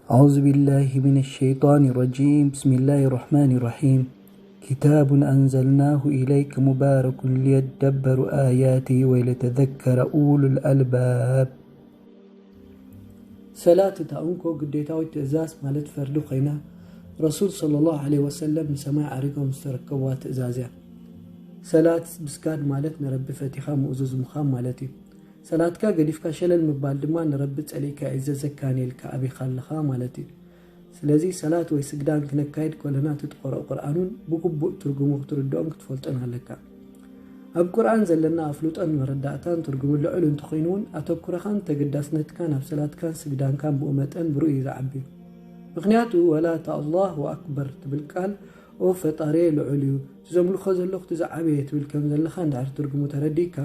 أعوذ بالله من الشيطان الرجيم. بسم الله الرحمن الرحيم. كتاب أنزلناه إليك مبارك ليدبروا آياته وليتذكر أولو الألباب. ሰላት እታ እንኮ ግዴታዊት ትእዛዝ ማለት ፈርዲ ኮይና፣ ረሱል ሰለላሁ ዐለይሂ ወሰለም ንሰማይ ዓሪጎም ዝተረከብዋ ትእዛዝ እያ። ሰላት ምስጋድ ማለት ንረቢ ፈቲኻ ምእዙዝ ምዃን ማለት እዩ። ሰላትካ ገዲፍካ ሸለል ምባል ድማ ንረቢ ጸሊእካ ይእዘዘካን ኢልካ ኣቢኻ ኣለኻ ማለት እዩ። ስለዚ ሰላት ወይ ስግዳን ክነካይድ ከለና እቲ ትቐርኦ ቁርኣን እውን ብግቡእ ትርጉሙ ክትርድኦን ክትፈልጦን ኣለካ። ኣብ ቁርኣን ዘለና ኣፍልጦን መረዳእታን ትርጉሙ ልዑል እንተኾይኑ እውን ኣተኩሮኻን ተገዳስነትካን ኣብ ሰላትካን ስግዳንካን ብኡ መጠን ብርኡ እዩ ዝዓቢ። ምኽንያቱ ወላ እታ ኣላሁ ኣክበር ትብል ቃል ኦ ፈጣሪየ ልዑል እዩ፣ እቲ ዘምልኾ ዘለኹ እቲ ዝዓበየ ትብል ከም ዘለኻ እንድሕር ትርጉሙ ተረዲእካ፣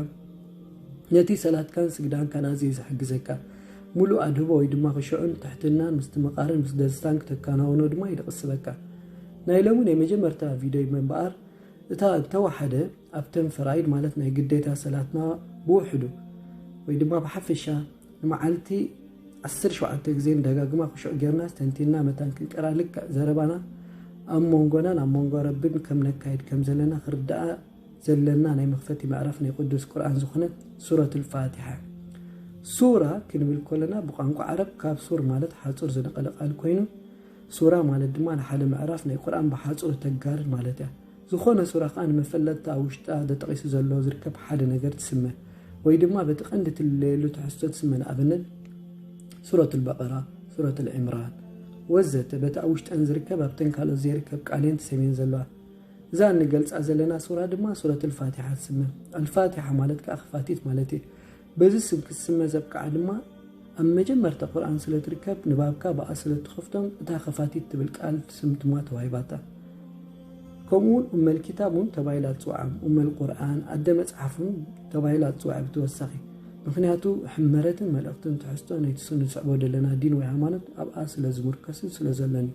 ነቲ ሰላትካን ስግዳንካን ኣዝዩ እዩ ዝሕግዘካ። ሙሉእ ኣድህቦ ወይ ድማ ክሽዑን ትሕትናን ምስትምቓርን ምስ ደስታን ክተከናውኖ ድማ ይደቕስበካ። ናይ ሎሚ ናይ መጀመርታ ቪድዮ እምበኣር እታ እንተወሓደ ኣብተን ፈራይድ ማለት ናይ ግዴታ ሰላትና ብውሕዱ ወይ ድማ ብሓፈሻ ንመዓልቲ ዓሰርተ ሸውዓተ ግዜ ንደጋግማ ክሹዕ ጌርና ተንቲንና መታን ክንቀራ ልክዕ ዘረባና ኣብ መንጎናን ኣብ መንጎ ረብን ከም ነካይድ ከም ዘለና ክርዳኣ ዘለና ናይ መኽፈቲ ምዕራፍ ናይ ቅዱስ ቁርኣን ዝኾነ ሱረቱል ፋቲሓ። ሱራ ክንብል ከለና ብቋንቋ ዓረብ ካብ ሱር ማለት ሓጹር ዝነቐለ ቃል ኮይኑ ሱራ ማለት ድማ ንሓደ ምዕራፍ ናይ ቁርኣን ብሓጹር ተጋርድ ማለት እያ። ዝኾነ ሱራ ከኣ ንመፈለጥታ ኣብ ውሽጣ ተጠቒሱ ዘሎ ዝርከብ ሓደ ነገር ትስመ ወይ ድማ በቲ ቀንዲ ትልለየሉ ትሕዝቶ ትስመ። ንኣብነት ሱረቱል በቐራ፣ ሱረቱል ዕምራን ወዘተ በቲ ኣብ ውሽጠን ዝርከብ ኣብተን ካልኦት ዘይርከብ ቃል እየን ተሰምየን ዘለዋ። እዛ እንገልጻ ዘለና ሱራ ድማ ሱረቱል ፋቲሓ ትስመ። ኣልፋቲሓ ማለት ከኣ ክፋቲት ማለት እዩ። በዚ ስም ክትስመ ዘብቅዓ ድማ ኣብ መጀመርታ ቁርኣን ስለ ትርከብ ንባብካ ብኣ ስለ ትኸፍቶም እታ ከፋቲት ትብል ቃል ስም ድማ ተዋሂባታ። ከምኡውን ኡመል ኪታብ እውን ተባሂላ ትጽዋዕ። ኡመል ቁርኣን ኣደ መጽሓፍ እውን ተባሂላ ትጽዋዕ። ብተወሳኺ ምኽንያቱ ሕመረትን መልእኽትን ትሕዝቶ ናይቲ ንስዕቦ ዘለና ዲን ወይ ሃይማኖት ኣብኣ ስለ ዝምርከስን ስለ ዘሎን እዩ።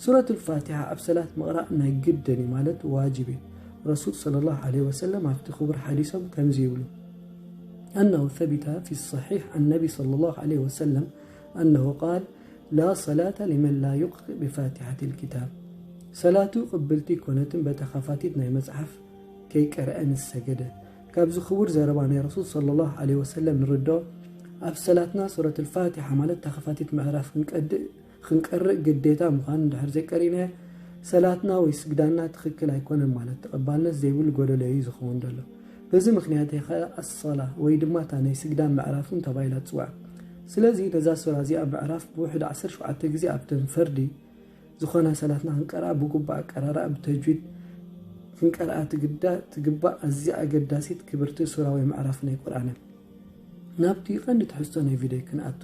ሱረቱል ፋቲሓ ኣብ ሰላት ምቕራእ ናይ ግድን እዩ ማለት ዋጅብ እዩ። ረሱል ሰለላሁ ዐለይሂ ወሰለም ኣብቲ ክቡር ሓዲሶም ከምዚ ይብሉ፣ أنه ثبت في الصحيح عن النبي صلى الله عليه وسلم أنه قال لا صلاة لمن لا يقرأ بفاتحة الكتاب ሰላቱ ቅብልቲ ኣይኮነትን በታ ከፋቲት ናይ መጽሓፍ ከይቀረአ ንዝሰገደ። ካብዚ ክቡር ዘረባ ናይ ረሱል ሰለላሁ ዐለይሂ ወሰለም ንርድኦ ኣብ ሰላትና ሱረቱል ፋቲሓ ማለት እታ ከፋቲት ምዕራፍ ክንቀድእ ክንቀርእ ግዴታ ምዃኑ እንድሕር ዘይቀሪእናዮ ሰላትና ወይ ስግዳንና ትኽክል ኣይኮነን ማለት ተቐባልነት ዘይብሉ ጎደሎ እዩ ዝኸውን ዘሎ። በዚ ምኽንያት እየ ኸኣ ኣሰላ ወይ ድማ እታ ናይ ስግዳን ምዕራፍ እውን ተባሂላ ትጽዋዕ። ስለዚ ነዛ ሱራ እዚኣ ምዕራፍ ብውሕዱ ዓሰርተ ሸውዓተ ግዜ ኣብተን ፈርዲ ዝኾና ሰላትና ክንቀርኣ ብግቡእ ኣቀራርኣ ብተጅዊድ ክንቀርኣ ትግዳ ትግባእ ኣዝያ ኣገዳሲት ክብርቲ ሱራ ወይ ምዕራፍ ናይ ቁርኣን እያ። ናብቲ ቀንዲ ትሕዝቶ ናይ ቪድዮ ክንኣቱ።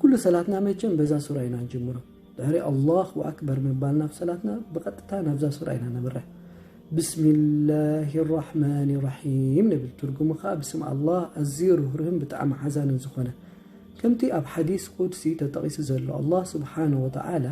ኩሉ ሰላትና መቸም በዛ ሱራ ኢና ንጅምሮ። ድሕሪ ኣላሁ ኣክበር ምባል ናብ ሰላትና ብቐጥታ ናብዛ ሱራ ኢና ነምርሕ። ብስሚላሂ ራሕማኒ ራሒም ንብል። ትርጉሙ ኸኣ ብስም ኣላህ ኣዝዩ ርህሩህን ብጣዕሚ ሓዛንን ዝኾነ። ከምቲ ኣብ ሓዲስ ቁድሲ ተጠቒሱ ዘሎ ኣላህ ስብሓነ ወተዓላ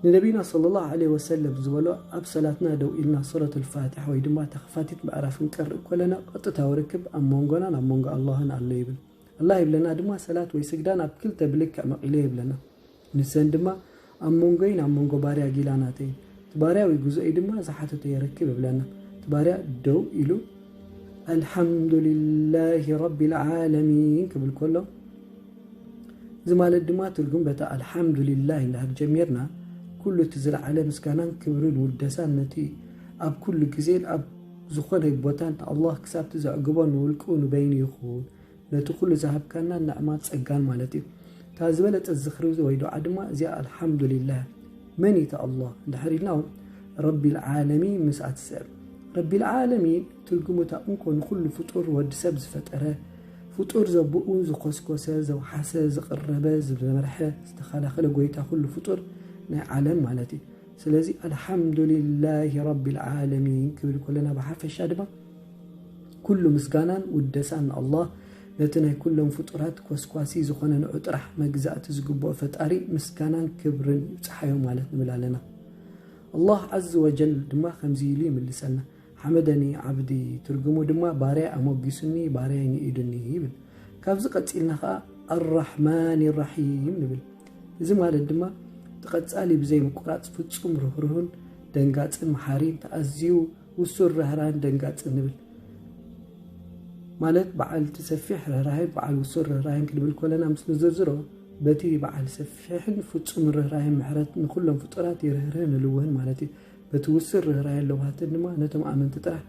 ንነቢና ሰለላሁ ዐለይሂ ወሰለም ዝበሎ ኣብ ሰላትና ደው ኢልና ሱረቱል ፋቲሓ ወይ ድማ ተኸፋቲት ምዕራፍ ክንቀርእ ከለና ቀጥታዊ ርክብ ኣብ መንጎናን ኣብ መንጎ ኣላህን ኣሎ ይብል። ኣላህ ይብለና ድማ ሰላት ወይ ስግዳን ኣብ ክልተ ብልክዕ መቒለ ይብለና። ንሰን ድማ ኣብ መንጎይን ኣብ መንጎ ባርያ ጊላናተይን እቲ ባርያ ወይ ግዙእይ ድማ ዝሓተቶ የረክብ ይብለና። እቲ ባርያ ደው ኢሉ ኣልሓምዱሊላሂ ረቢል ዓለሚን ክብል ከሎ እዚ ማለት ድማ ትርጉም በታ ኣልሓምዱሊላህ እንድሕር ጀሚርና ኩሉ እቲ ዝለዓለ ምስጋናን ክብርን ውደሳን ነቲ ኣብ ኩሉ ግዜን ኣብ ዝኾነ ቦታን ንኣላህ ክሳብቲ ዘዕግቦ ንውልቁ ንበይኑ ይኹን ነቲ ኩሉ ዝሃብካና ንዕማ ጸጋን ማለት እዩ። እታ ዝበለጸት ዝኽሪ ወይ ዱዓ ድማ እዚኣ ኣልሓምዱሊላህ። መን እዩ እቲ ኣላህ እንድሕር ኢልና እውን ረቢል ዓለሚን ምስኣ ትስዕብ። ረቢል ዓለሚን ትርጉሙ እታ እንኮ ንኹሉ ፍጡር ወዲ ሰብ ዝፈጠረ ፍጡር ዘቦኡን ዝኾስኮሰ ዘውሓሰ ዘቕረበ ዝመርሐ ዝተኸላኸለ ጎይታ ኩሉ ፍጡር ናይ ዓለም ማለት እዩ። ስለዚ ኣልሓምዱሊላሂ ረቢል ዓለሚን ክብል ከለና ብሓፈሻ ድማ ኩሉ ምስጋናን ውደሳን ንኣላህ ነቲ ናይ ኩሎም ፍጡራት ኮስኳሲ ዝኾነ ንዑ ጥራሕ መግዛእቲ ዝግብኦ ፈጣሪ ምስጋናን ክብርን ይብጽሓዮ ማለት ንብል ኣለና። ኣላህ ዓዘ ወጀል ድማ ከምዚ ኢሉ ይምልሰልና፣ ሓመደኒ ዓብዲ፣ ትርጉሙ ድማ ባርያይ ኣሞጊሱኒ፣ ባርያይ ንኢዱኒ ይብል። ካብዚ ቀጺልና ኸኣ ኣራሕማን ራሒም ንብል። እዚ ማለት ድማ እቲ ቀጻሊ ብዘይ ምቁራጽ ፍጹም ርህሩህን ደንጋጽን መሓሪን ተኣዝዩ ውሱን ርህራህን ደንጋጽን ንብል። ማለት በዓል እቲ ሰፊሕ ርህራሄ በዓል ውሱን ርህራሄን ክንብል ኮለና ምስ ንዝርዝሮ በቲ በዓል ሰፊሕን ፍጹም ርህራሄን ምሕረት ንኩሎም ፍጡራት ይርህርህ ንልውህን ማለት እዩ። በቲ ውሱን ርህራሄን ለውሃትን ድማ ነቶም ኣመንቲ ጥራሕ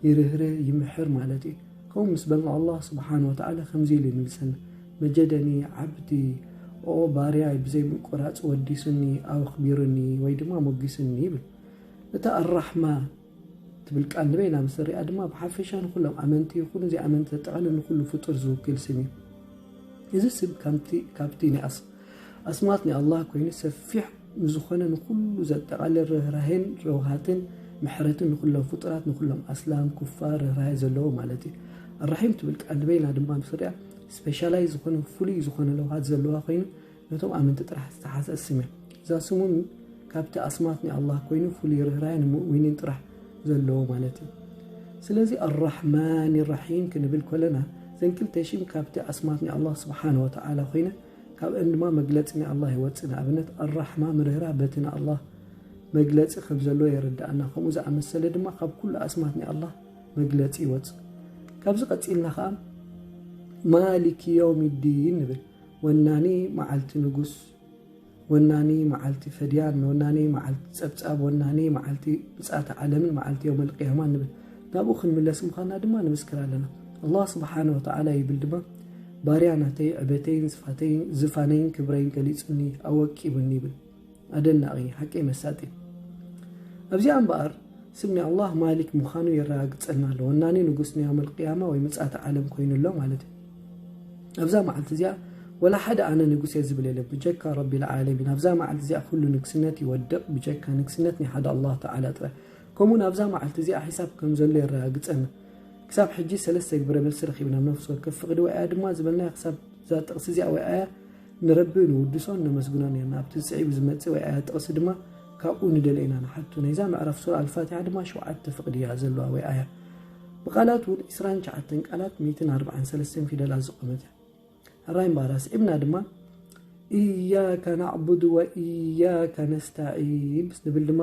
ይርህርህ ይምሕር ማለት እዩ። ከምኡ ምስ በልና ኣላህ ስብሓን ወተዓላ ከምዚ ኢሉ ይምልሰና፣ መጀደኒ ዓብዲ፣ ኦ ባርያይ ብዘይ ምቁራፅ ወዲሱኒ፣ ኣኽቢሩኒ ወይ ድማ ሞጊሱኒ ይብል። እታ ኣራሕማ ትብል ቃል ንበይና ምስ ንሪኣ ድማ ብሓፈሻ ንኩሎም ኣመንቲ ይኹኑ ዘይኣመንቲ ዘጠቓልል ንኩሉ ፍጡር ዝውክል ስም እዩ። እዚ ስም ካብቲ ናይ ኣስማት ናይ ኣላህ ኮይኑ ሰፊሕ ንዝኾነ ንኩሉ ዘጠቓልል ርህራሄን ረውሃትን ምሕረትን ንኩሎም ፍጡራት ንኩሎም ኣስላም ኩፋር ርህራሄ ዘለዎ ማለት እዩ። ኣራሒም ትብል ቃል ንበይና ድማ ምስ ንሪኣ ስፔሻላይዝ ዝኾነ ፍሉይ ዝኾነ ለውሃት ዘለዋ ኮይኑ ነቶም ኣመንቲ ጥራሕ ዝተሓሰ ስም እያ። እዛ ስም እውን ካብቲ ኣስማት ናይ ኣላህ ኮይኑ ፍሉይ ርህራሄ ንሙእሚኒን ጥራሕ ዘለዎ ማለት እዩ። ስለዚ ኣራሕማን ራሒም ክንብል ኮለና ዘን ክልተ ሽም ካብቲ ኣስማት ናይ ኣላህ ስብሓን ወተዓላ ኮይነ ካብአን ድማ መግለፂ ናይ ኣላህ ይወፅእ። ንኣብነት ኣራሕማ ምርህራህ በቲ ንኣላህ መግለፂ ከም ዘለዎ የረድኣና። ከምኡ ዝኣመሰለ ድማ ካብ ኩሉ ኣስማት ናይ ኣላህ መግለፂ ይወፅእ። ካብዚ ቀፂልና ከዓ ማሊክ የውም ዲን ንብል። ወናኒ መዓልቲ ንጉስ፣ ወናኒ መዓልቲ ፈድያን፣ ወናኒ መዓልቲ ፀብፃብ፣ ወናኒ መዓልቲ ምፅኣተ ዓለምን መዓልቲ የውመል ቅያማን ንብል። ናብኡ ክንምለስ ምዃንና ድማ ንምስክር ኣለና። ኣላህ ስብሓነ ወተዓላ ይብል ድማ ባርያ ናተይ ዕበተይን ዝፋተይን ዝፋነይን ክብረይን ገሊፁኒ ኣወቂቡኒ ይብል። ኣደናቒ ሓቂ መሳጢ። ኣብዚኣ እምበኣር ስም ናይ ኣላህ ማሊክ ምዃኑ የረጋግፀልና ኣሎ። ወናኒ ንጉስ ናይ የውመል ቅያማ ወይ ምፅኣተ ዓለም ኮይኑ ኣሎ ማለት እዩ። ኣብዛ መዓልቲ እዚኣ ወላ ሓደ ኣነ ንጉስ እየ ዝብል የለን ብጀካ ረቢል ዓለሚን። ኣብዛ መዓልቲ እዚኣ ኩሉ ንግስነት ይወድቕ ብጀካ ንግስነት ናይ ሓደ ኣላህ ተዓላ ጥራይ። ከምኡ እውን ኣብዛ መዓልቲ እዚኣ ሒሳብ ከም ዘሎ የረጋግፀና። ክሳብ ሕጂ ሰለስተ ግብረ መልሲ ረኺብና። ኣብ ነፍሲ ወከፍ ፍቕዲ ወይኣያ ድማ ዝበልናዮ ክሳብ እዛ ጥቕሲ እዚኣ ወይኣያ ንረቢ ንውድሶን ነመስግኖን ኢና። ኣብቲ ዝስዒቡ ዝመጽእ ወይኣያ ጥቕሲ ድማ ካብኡ ንደልዮ ኢና ንሓቱ። ናይዛ ምዕራፍ ሱራ ኣልፋቲሓ ድማ ሸውዓተ ፍቕዲ እያ ዘለዋ ወይኣያ። ብቓላት እውን ዕስራን ትሽዓተን ቃላት ሚእትን ኣርባዓን ሰለስተን ፊደላት ዝቖመት እያ። ሕራይ እምበኣር ኣስዒብና ድማ ኢያከ ናዕቡዱ ወኢያከ ነስተዒን ምስ ንብል ድማ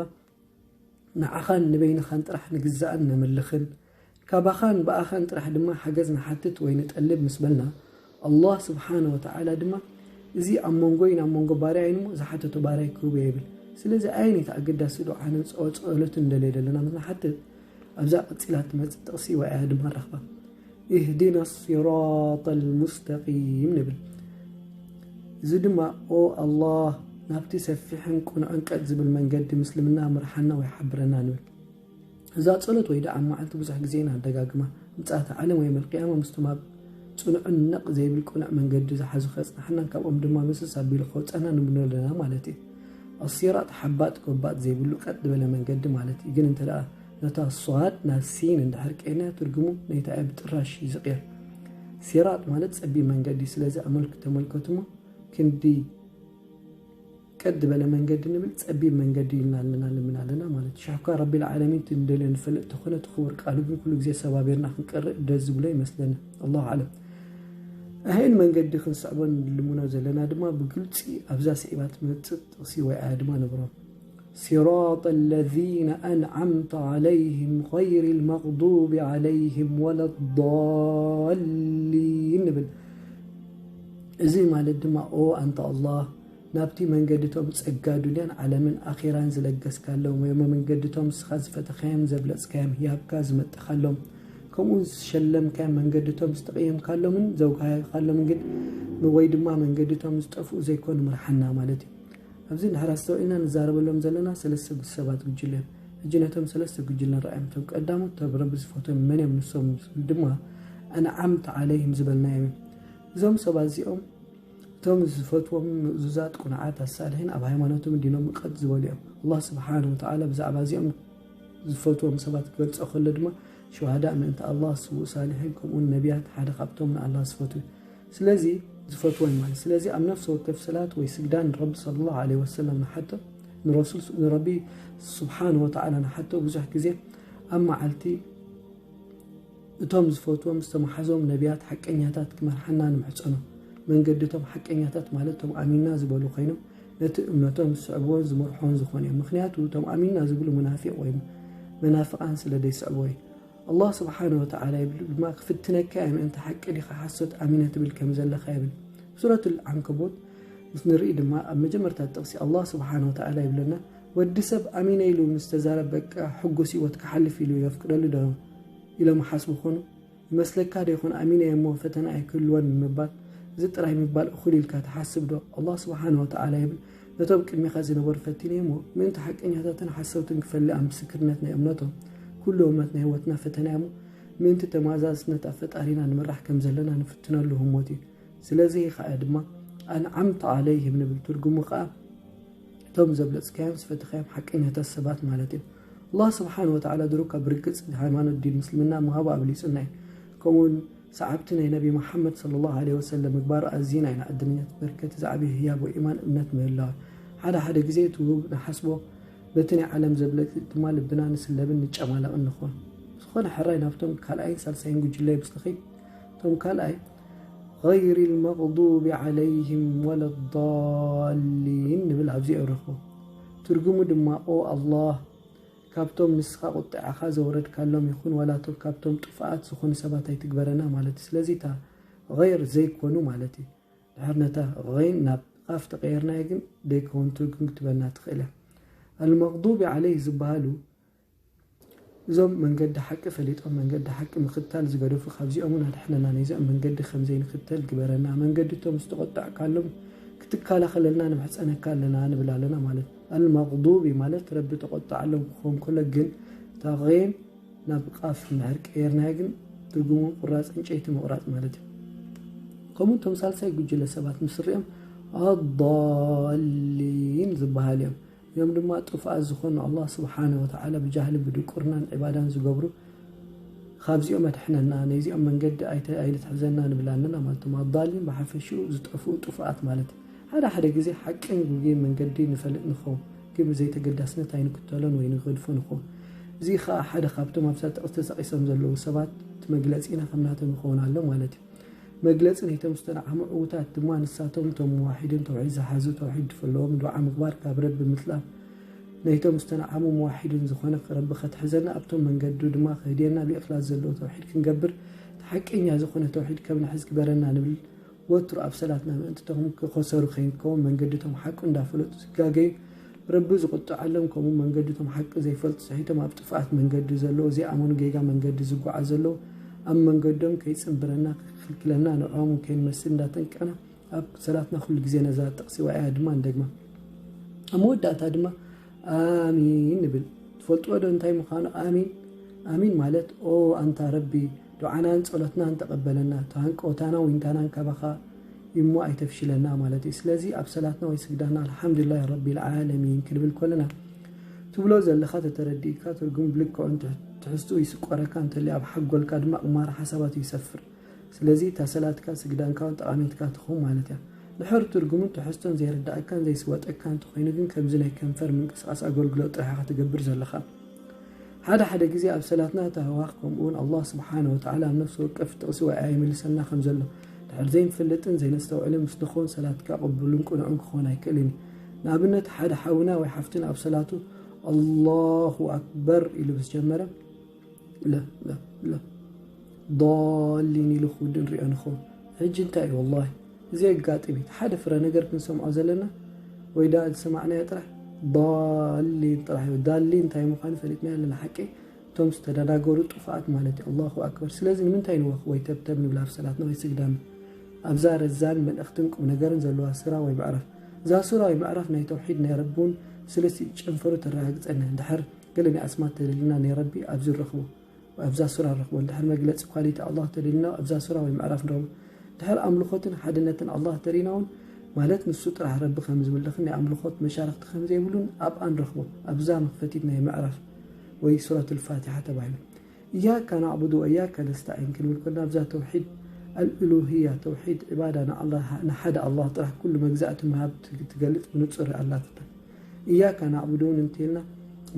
ንዓኻን ንበይንኻን ጥራሕ ንግዛእን ነምልኽን፣ ካባኻን ብኣኻን ጥራሕ ድማ ሓገዝ ንሓትት ወይ ንጠልብ ምስ በልና፣ ኣላህ ስብሓነ ወተዓላ ድማ እዚ ኣብ መንጎይን ኣብ መንጎ ባርያይን እሞ ዝሓተቶ ባርያይ ክህቦ እየ ይብል። ስለዚ ኣየነይቲ ኣገዳሲ ዱዓን ጸ-፣ ጸሎትን ንደልዮ ዘለና ምስ ንሓትት፣ ኣብዛ ቀጺላ እትመጽእ ጥቕሲ ወይኣያ ድማ ንረኽባ። ኢህዲና ሲራጠል ሙስተቂም ንብል። እዚ ድማ ኦ ኣላህ ናብቲ ሰፊሕን ቅኑዕን ቀጥ ዝብል መንገዲ ምስልምና ምርሓና ወይ ሓብረና ንብል። እዛ ጸሎት ወይ ደዓ ኣብ መዓልቲ ብዙሕ ግዜ ኢና ንደጋግማ። ምጽኣተ ዓለም ወይ የውመል ቅያማ ምስቶም ኣብ ጽኑዕን ነቕ ዘይብል ቅኑዕ መንገዲ ዝሓዙ ከጽንሓናን ካብኦም ድማ ምስስ ኣቢሉ ከውጸና ንምነለና ማለት እዩ። ኣሲራጥ ሓባጥ ጎባጥ ዘይብሉ ቀጥ ዝበለ መንገዲ ማለት እዩ። ግን እንተ ደኣ ነታ ሷድ ናብ ሲን እንድሕር ቀይርናያ ትርጉሙ ነይታ እያ ብጥራሽ እዩ ዝቕየር። ሲራጥ ማለት ጸቢብ መንገዲ እዩ። ስለዚ ኣመልክ-፣ ተመልከቱሞ ክንዲ ቀጥ ዝበለ መንገዲ ንብል ጸቢብ መንገዲ ኢልና ኣለና ልምን ኣለና ማለት እዩ። ሽሕኳ ረቢል ዓለሚን እቲ ንደልዮ ንፈልጥ ተኾነ እቲ ክቡር ቃሉ ግን ኩሉ ግዜ ሰባቢርና ክንቀርእ ደስ ዝብሎ ይመስለኒ። ኣላሁ ኣዕለም። ኣህን መንገዲ ክንስዕቦ ንልምኖ ዘለና ድማ ብግልጺ ኣብዛ ስዒባ ትመጽእ ጥቕሲ ወይ ኣያ ድማ ንብሮ። صراط الذين أنعمت عليهم غير المغضوب عليهم ولا الضالين ንብል። እዚ ማለት ድማ ኦ ኣንታ ኣላህ ናብቲ መንገድቶም ጸጋ ዱንያን ዓለምን ኣኼራን ዝለገስካሎም ወይ መንገድቶም ንስኻ ዝፈተኻዮም ዘብለጽካዮም ሂያብካ ዝመጠኻሎም ከምኡ እውን ዝሸለምካዮም መንገድቶም ዝተቐየምካሎምን ዘውጋህካሎምን ግን ወይ ድማ መንገድቶም ዝጠፍኡ ዘይኮኑ ምርሓና ማለት እዩ። ኣብዚ እንድሕር ኣስተውዒልና ንዛረበሎም ዘለና ሰለስተ ሰባት ጉጅለ እዮም። ሕጂ ነቶም ሰለስተ ጉጅለ ንርኣዮም። እቶም ቀዳሞት እቶም ረቢ ዝፈትዎም መን እዮም? ንሶም ድማ ኣንዓምተ ዓለይህም ዝበልናዮም እዮም። እዞም ሰባት እዚኦም እቶም ዝፈትዎም ምእዙዛት፣ ቅኑዓት፣ ኣሳልሒን ኣብ ሃይማኖቶም ዲኖም ቀጥ ዝበሉ እዮም። ኣላህ ስብሓነሁ ወተዓላ ብዛዕባ እዚኦም ዝፈትዎም ሰባት ክገልጾ ከሎ ድማ ሸሃዳ ምእንቲ ኣላህ፣ ስዉእ ሳልሒን ከምኡውን ነቢያት ሓደ ካብቶም ንኣላህ ዝፈትዉ ስለዚ ዝፈትወን ማለት። ስለዚ ኣብ ነፍሲ ወከፍ ሰላት ወይ ስግዳን ንረቢ ሰለላሁ ዐለይሂ ወሰለም ንሓቶ፣ ንረሱል ስ-፣ ንረቢ ስብሓነሁ ወተዓላ ንሓቶ ብዙሕ ግዜ ኣብ መዓልቲ እቶም ዝፈትዎም ዝተመሓዞም ነቢያት ሓቀኛታት ክመርሓና ንምሕጸኖ። መንገዲ እቶም ሓቀኛታት ማለት እቶም ኣሚንና ዝበሉ ኮይኖም ነቲ እምነቶም ዝስዕብዎን ዝመርሖን ዝኾኑ እዮም። ምኽንያቱ እቶም ኣሚንና ዝብሉ ሙናፊቕ ወይ መናፍቓን ስለ ዘይስዕብዎ እዩ። ኣላህ ስብሓነ ወተዓላ ይብል ድማ፣ ክፍትነካ እየ፣ ምእንቲ ሓቂ ዲኻ ሓሶት ኣሚነ ትብል ከም ዘለኻ ይብል። ሱረቱል ዓንከቡት ምስ ንርኢ ድማ ኣብ መጀመርታ ጥቕሲ ኣላህ ስብሓነ ወተዓላ ይብለና፣ ወዲ ሰብ ኣሚነ ኢሉ ምስ ተዛረበ በቃ ሕጉስ ህይወት ክሓልፍ ኢሉ የፍቅደሉ ዶ ኢሎም ሓስቡ ኾኑ? ይመስለካ ዶ ይኾን ኣሚነ እሞ ፈተና ኣይክህልወን ንምባል? እዚ ጥራይ ምባል እኹል ኢልካ ትሓስብ ዶ? ኣላህ ስብሓነ ወተዓላ ይብል፣ ነቶም ቅድሚኻ ዝነበሩ ፈቲነ እሞ ምእንቲ ሓቀኛታትን ሓሰውትን ክፈሊ ኣብ ምስክርነት ናይ እምነቶም። ኩሉ እምነት ናይ ህይወትና ፈተና እሞ ምእንቲ ተማዛዝነት ኣብ ፈጣሪና ንምራሕ ከም ዘለና ንፍትነሉ ህሞት እዩ። ስለዚ ኸኣ ድማ ኣንዓምተ ዓለይህም ንብል። ትርጉሙ ኸኣ እቶም ዘብለጽካዮም ዝፈተኻዮም ሓቀኛታት ሰባት ማለት እዩ። ኣላህ ስብሓነ ወተዓላ ድሮ ካብ ርግጽ ሃይማኖት ዲን ምስልምና ምሃቡ ኣብሊጹና እዩ። ከምኡውን ሰዓብቲ ናይ ነቢ መሓመድ ሰለላሁ ዐለይሂ ወሰለም ምግባሩ ኣዚና ኢና። ዕድለኛት በርከቲ ዝዓበየ ህያብ ወይ ኢማን እምነት ምህላው። ሓደ ሓደ ግዜ እቲ ውብ ንሓስቦ በቲ ናይ ዓለም ዘብለጭልጭ ድማ ልብና ንስለብን ንጨማለቕን ንኾን። ዝኾነ ሕራይ ናብቶም ካልኣይን ሳልሳይን ጉጅለ ምስ ንኸይድ፣ እቶም ካልኣይ غير المغضوب عليهم ولا الضالين ንብል ኣብዚ ንረኽቦ። ትርጉሙ ድማ ኦ ኣላህ ካብቶም ንስኻ ቁጥዓኻ ዘውረድካሎም ይኹን ዋላ እቶም ካብቶም ጥፉኣት ዝኾኑ ሰባት ኣይትግበረና ማለት እዩ። ስለዚ እታ غير ዘይኮኑ ማለት እዩ። ድሕር ነታ غين ናብ ቃፍ ተቐየርናዮ ግን ደይከውን ትርጉም ክትበና ትኽእል እያ። المغضوب عليه ዝበሃሉ እዞም መንገዲ ሓቂ ፈሊጦም መንገዲ ሓቂ ምኽታል ዝገደፉ ካብዚኦም እውን ኣድሕነና። ነዚኦም መንገዲ ከም ዘይንኽተል ግበረና። መንገዲ እቶም ዝተቆጣዕካሎም ክትከላኸለልና ንምሕፀነካ ኣለና ንብል ኣለና ማለት እዩ። المغضوب ማለት ረቢ ተቆጣዓሎም ክኸውን ከሎ ግን እታ غين ናብ ቃፍ እንድሕር ቀየርናያ ግን ትርጉሙ ቁራፅ ዕንጨይቲ ምቑራፅ ማለት እዩ። ከምኡ እቶም ሳልሳይ ጉጅለ ሰባት ምስ ሪኦም ኣዳሊን ዝበሃል እዮም። እዮም ድማ ጥፉኣት ዝኾኑ ኣላህ ስብሓነ ወተዓላ ብጃህልን ብድቁርናን ዒባዳን ዝገብሩ ካብዚኦም ኣድሕነና፣ ነዚኦም መንገዲ ኣይተ-፣ ኣይትሕዘና ንብል ኣለና ማለት እዮም። ኣዳሊን ብሓፈሽኡ ዝጠፍኡ ጥፉኣት ማለት እዩ። ሓደ ሓደ ግዜ ሓቅን ጉግይን መንገዲ ንፈልጥ ንኸውን፣ ግን ብዘይተገዳስነት ኣይንክተሎን ወይ ንገድፎ ንኸውን። እዚ ኸኣ ሓደ ካብቶም ኣብዛ ጥቕሲ ተጠቒሶም ዘለዉ ሰባት እቲ መግለጺና ከም ናቶም ይኸውን ኣሎ ማለት እዩ። መግለጺ ናይቶም ዝተናዓሙ ዕዉታት ድማ ንሳቶም እቶም መዋሒድን ተውሒድ ዝሓዙ፣ ተውሒድ ዝፈለዎም፣ ዱዓ ምግባር፣ ካብ ረቢ ምጥላብ፣ ናይቶም ዝተናዓሙ መዋሒድን ዝኾነ ረቢ ከትሕዘና፣ ኣብቶም መንገዱ ድማ ከህድየና፣ ብእኽላስ ዘለዎ ተውሒድ ክንገብር፣ እቲ ሓቀኛ ዝኾነ ተውሒድ ከም ንሕዝ ግበረና ንብል። ወትሩ ኣብ ሰላትና ምእንቲ እቶም ክኸሰሩ ከይንከውን መንገዲ እቶም ሓቂ እንዳፈለጡ ዝጋገዩ ረቢ ዝቁጥዓሎም፣ ከምኡ መንገዲ እቶም ሓቂ ዘይፈልጡ ስሒቶም ኣብ ጥፍኣት መንገዲ ዘለዉ፣ ዘይኣመኑ ጌጋ መንገዲ ዝጓዓዙ ዘለዉ፣ ኣብ መንገዶም ከይጽንብረና ከይክልክለና ንዕኦም እውን ከይንመስል እንዳጠንቀቕና ኣብ ሰላትና ኩሉ ግዜ ነዛ ጥቕሲ ዋዕያ ድማ ንደግማ። ኣብ መወዳእታ ድማ ኣሚን ንብል። ትፈልጥዎ ዶ እንታይ ምዃኑ ኣሚን? ኣሚን ማለት ኦ ኣንታ ረቢ ዱዓናን ጸሎትናን ተቐበለና፣ ተሃንቀውታና ዊንታናን ካባኻ እሞ ኣይተፍሽለና ማለት እዩ። ስለዚ ኣብ ሰላትና ወይ ስግዳና ኣልሓምዱሊላሂ ረቢል ዓለሚን ክንብል ከለና ትብሎ ዘለኻ ተተረዲእካ ትርጉም ብልክዑን ትሕ-፣ ትሕዝትኡ ይስቆረካ እንተልዩ ኣብ ሓንጎልካ ድማ ቅማረ ሓሳባት ይሰፍር። ስለዚ እታ ሰላትካ ስግዳንካ እውን ጠቓሚትካ ትኸውን ማለት እያ። ድሕር ትርጉሙን ትሕዝቶን ዘይርዳእካን ዘይስወጠካን እንተኾይኑ ግን ከምዚ ናይ ከንፈር ምንቅስቓስ ኣገልግሎት ጥራሕ ኢኻ ትገብር ዘለኻ። ሓደ ሓደ ግዜ ኣብ ሰላትና ተህዋኽ ከምኡውን ኣላህ ስብሓነ ወተዓላ ኣብ ነፍሲ ወከፍ ጥቕሲ ወይ ኣያ ይምልሰልና ከም ዘሎ ድሕር ዘይንፈልጥን ዘይነስተውዕልን ምስ ንኸውን ሰላትካ ቅቡልን ቅኑዕን ክኸውን ኣይክእልን እዩ። ንኣብነት ሓደ ሓውና ወይ ሓፍትና ኣብ ሰላቱ ኣላሁ ኣክበር ኢሉ ምስ ጀመረ ለ ለ ለ ዳሊን ኢሉ ክውድእ ንሪኦ ንኸውን። ሕጂ እንታይ እዩ ወላሂ እዚ ኣጋጢሚ እቲ ሓደ ፍረ ነገር ክንሰምዖ ዘለና ወይ ዳ ዝሰማዕናዮ ጥራሕ ዳሊን ጥራሕ እዩ። ዳሊን እንታይ ምዃኑ ፈሊጥናዮ ኣለና ሓቂ እቶም ዝተደናገሩ ጥፉኣት ማለት እዩ። ኣላሁ ኣክበር። ስለዚ ንምንታይ ንወኽ ወይ ተብተብ ንብል ኣብ ሰላትና ወይ ስግዳና? ኣብዛ ረዛን መልእኽትን ቁም ነገርን ዘለዋ ሱራ ወይ ምዕራፍ። እዛ ሱራ ወይ ምዕራፍ ናይ ተውሒድ ናይ ረቢ እውን ስልስቲ ጨንፈሩ ተረጋግጸና። እንድሕር ገለ ናይ ኣስማት ተደሊና ናይ ረቢ ኣብዚ ንረኽቦ፣ ኣብዛ ሱራ ንረኽቦ። እንድሕር መግለጺ ኳሊቲ ኣላህ ተደሊና ኣብዛ ሱራ ወይ ምዕራፍ ንረኽቦ። እንድሕር ኣምልኾትን ሓድነትን ኣላህ ተደሊና እውን ማለት ንሱ ጥራሕ ረቢ ከም ዝምለኽን ናይ ኣምልኾት መሻርኽቲ ከም ዘይብሉን ኣብኣ ንረኽቦ። ኣብዛ መኽፈቲት ናይ ምዕራፍ ወይ ሱረቱል ፋቲሓ ተባሂሉ። እያካ ናዕቡዱ ወእያካ ነስተዒን ክንብል ከለና ኣብዛ ተውሒድ ኣልኡሉህያ ተውሒድ ዒባዳ ንኣላህ ንሓደ ኣላህ ጥራሕ ኩሉ መግዛእቲ ምሃብ ትግ-፣ ትገልጽ ብንጹር ኣላትታ። እያካ ናዕቡዱ እውን እንተልና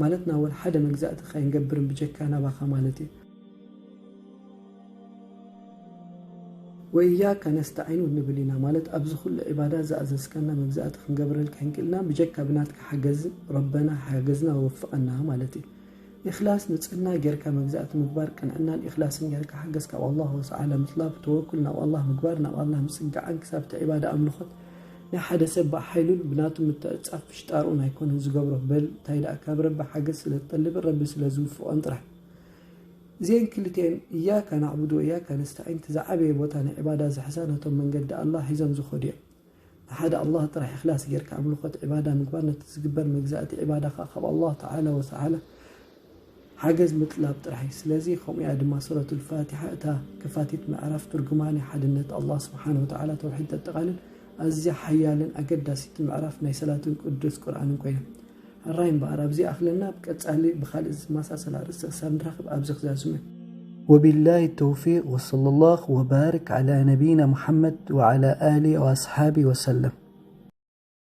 ማለትና ወላ ሓደ መግዛእቲ ከይንገብርን ብጀካ ናባኻ ማለት እዩ። ወኢያካ ነስተዒን እውን ንብል ኢና፣ ማለት ኣብዚ ኩሉ ዒባዳ ዝኣዘዝካና መግዛእቲ ክንገብረልካ ኣይንክእልና፣ ብጀካ ብናትካ ሓገዝ ረበና ሓገዝና ወፍቐና ማለት እዩ። ኢኽላስ ንጽህና ጌርካ መግዛእቲ ምግባር፣ ቅንዕናን ኢኽላስን ጌርካ ሓገዝ ካብ ኣላህ ወተዓላ ምጥላብ፣ ተወኩል ናብ ኣላህ ምግባር፣ ናብ ኣላህ ምጽጋዕን ክሳብ እቲ ዒባዳ ኣምልኾት ናይ ሓደ ሰብ ብሓይሉን ብናቱ ምትዕጻፍ ፍሽጣርኡን ኣይኮነን ዝገብሮ፣ በል እንታይ ደኣ ካብ ረቢ ሓገዝ ስለ ትጠልብን ረቢ ስለ ዝውፍቖን ጥራሕ። እዚአን ክልቲአን እያካ ናዕቡዱ ወእያካ ነስተዒን እቲ ዝዓበየ ቦታ ናይ ዒባዳ ዝሕዛ ነቶም መንገዲ ኣላህ ሒዞም ዝኸዱ እዮም። ንሓደ ኣላህ ጥራሕ ኢኽላስ ጌርካ ኣምልኾት ዒባዳ ምግባር ነቲ ዝግበር መግዛእቲ ዒባዳ ኸዓ ካብ ኣላህ ተዓላ ወተዓላ ሓገዝ ምጥላብ ጥራሕ እዩ። ስለዚ ከምኡ እያ ድማ ሱረቱል ፋቲሓ እታ ክፋቲት ምዕራፍ ትርጉማ ናይ ሓድነት ኣላህ ስብሓነ ወተዓላ ተውሒድ ተጠቓልል ኣዝያ ሓያልን ኣገዳሲት ምዕራፍ ናይ ሰላትን ቅዱስ ቁርኣንን ኮይና። ሕራይ እምበኣር ኣብዚ ኣኽለና ብቀጻሊ ብኻልእ ዝመሳሰል ኣርእስቲ ክሳብ ንራኸብ ኣብዚ ክዛዝም እዩ። وبالله التوفيق وصلى الله وبارك على نبينا محمد وعلى آله وأصحابه وسلم.